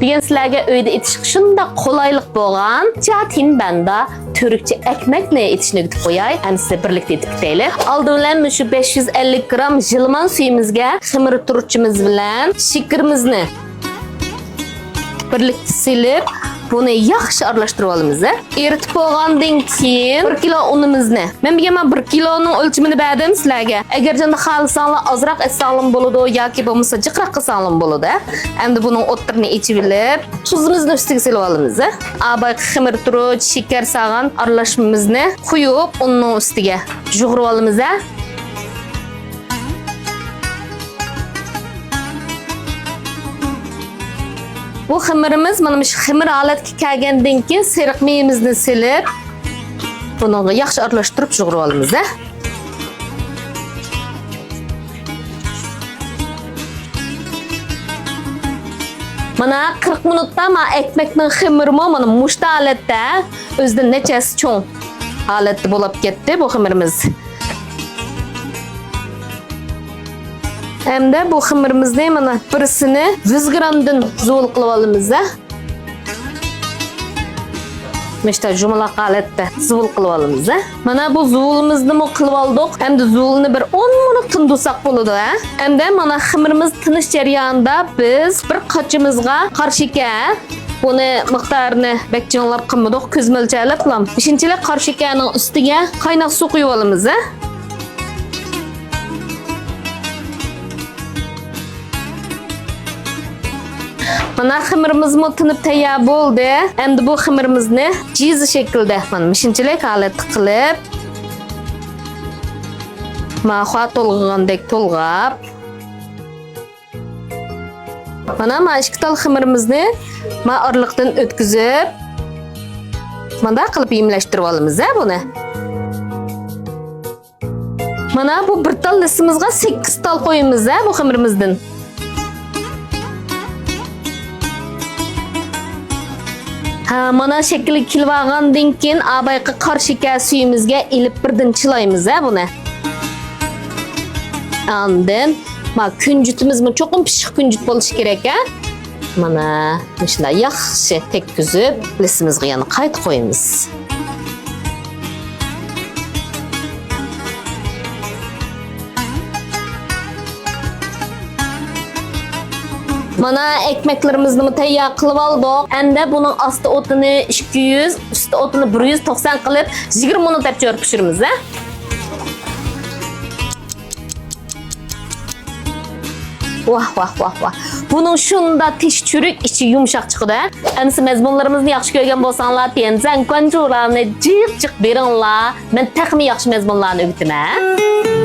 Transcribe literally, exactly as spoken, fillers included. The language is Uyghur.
بۈگۈن سىلەرگە ئۆيدە ئېتىشقا شۇنداق قولايلىق بولغان جاتىن بەندا تۈركچە ئەكمەكنى ئېتىشنى ئۆگىتىپ قوياي. ئەمدى سىلەر بىرلىكتە ئېتىپ كېتەيلى. ئالدى بىلەن مۇشۇ بەش يۈز ئەللىك گرام ژىلىمان سۈيىمىزگە خېمىر تۇرۇچىمىز بىلەن شېكىرىمىزنى بىرلىكتە سېلىپ، بۇنى ياخشى ئارىلاشتۇرۇپ ئالىمىز. ئېرىتىپ بولغاندىن كېيىن بىر كىلو ئۇنىمىزنى، مەن بۈگۈن مانا بىر كىلونىڭ ئۆلچىمىنى بەردىم سىلەرگە. ئەگەر جاندا خالىساڭلار ئازراق ئەتسەڭلارمۇ بولىدۇ ياكى بولمىسا جىقراق قىلساڭلارمۇ بولىدۇ. ئەمدى بۇنىڭ ئوتتۇرىنى ئېچىۋېلىپ، تۇزىمىزنى ئۈستىگە سېلىپ ئالىمىز. ئابايقى خېمىر تۇرۇچ، شېكەر سالغان ئارىلاشمىمىزنى قۇيۇپ، ئۇننىڭ ئۈستىگە يۇغۇرۇپ ئالىمىز. بۇ خېمىرىمىز مانا مۇشۇ خېمىر ھالەتكە كەلگەندىن كېيىن سېرىق مېيىمىزنى سېلىپ، بۇنىڭغا ياخشى ئارىلاشتۇرۇپ يۇغۇرۇپ ئالىمىز. مانا قىرىق مىنۇتتا ما ئەكمەكنىڭ خېمىرىمۇ مانا مۇشتا ھالەتتە، ئۆزىدىن نەچچە ھەسسە چوڭ ھالەتتە بولۇپ كەتتى بۇ خېمىرىمىز. ئەمدى بۇ خېمىرىمىزنى مانا بىرسىنى يۈز گرامدىن زۇۋۇل قىلىپ ئالىمىز. مۇشتا يۇمىلاق ھالەتتە زۇۋۇل قىلىپ ئالىمىز. مانا بۇ زۇۋۇلىمىزنىمۇ قىلىپ ئالدۇق. ئەمدى زۇۋۇلنى بىر ئون مىنۇت تىندۇرساق بولىدۇ، ھە؟ ئەمدى مانا خېمىرىمىز تىنىش جەريانىدا بىز بىر قاچىمىزغا قارا شېكەر، بۇنى مىقدارىنى بەك چىڭلاپ قىلمىدۇق، كۆز مۆلچەرلەپلا. مۇشۇنچىلىك قارا شېكەرنىڭ ئۈستىگە قايناق سۇ قۇيۇپ ئالىمىز. مانا خېمىرىمىزمۇ تىنىپ تەييار بولدى. ئەمدى بۇ خېمىرىمىزنى جىزا شەكلىدە، مانا مۇشۇنچىلىك ھالەتتە قىلىپ، ماخا تولغىغاندەك تولغاپ، مانا، ما ئىككى تال خېمىرىمىزنى ما ئارىلىقتىن ئۆتكۈزۈپ، مانداق قىلىپ يېمىلەشتۈرۈپ ئالىمىز، ھە، بۇنى. مانا بۇ بىر تال لىسىمىزغا سەككىز تال قويىمىز، ھە، بۇ خېمىرىمىزدىن. ھە، مانا شەكىلگە كېلىۋالغاندىن كېيىن، ئابايقى قارا شېكەر سۈيىمىزگە ئېلىپ بىردىن چىلايمىز، ھە، بۇنى. ئاندىن، ما، كۈنجۈتىمىزمۇ چوقۇم پىششىق كۈنجۈت بولۇشى كېرەك، ھە. مانا مۇشۇنداق ياخشى تەگكۈزۈپ، لىسىمىزغا يەنە قايتا قويىمىز. مانا ئەكمەكلىرىمىزنىمۇ تەييار قىلىپ ئالدۇق. ئەمدى بۇنىڭ ئاستى ئوتىنى ئىككى يۈز، ئۈستى ئوتىنى بىر يۈز توقسان قىلىپ، يىگىرمە مىنۇت دەپ چۆرۈپ پىشۇرىمىز، ھە. ۋاھ، ۋاھ، ۋاھ، ۋاھ. بۇنىڭ شۇنداق تېشى چۈرۈك، ئىچى يۇمشاق چىقىدۇ، ھە. ئەمسە مەزمۇنلىرىمىزنى ياخشى كۆرگەن بولساڭلار، تيەنزەن گۇەنجۇلارنى جىق جىق بېرىڭلار. مەن تېخىمۇ ياخشى مەزمۇنلارنى ئۆگىتىمەن.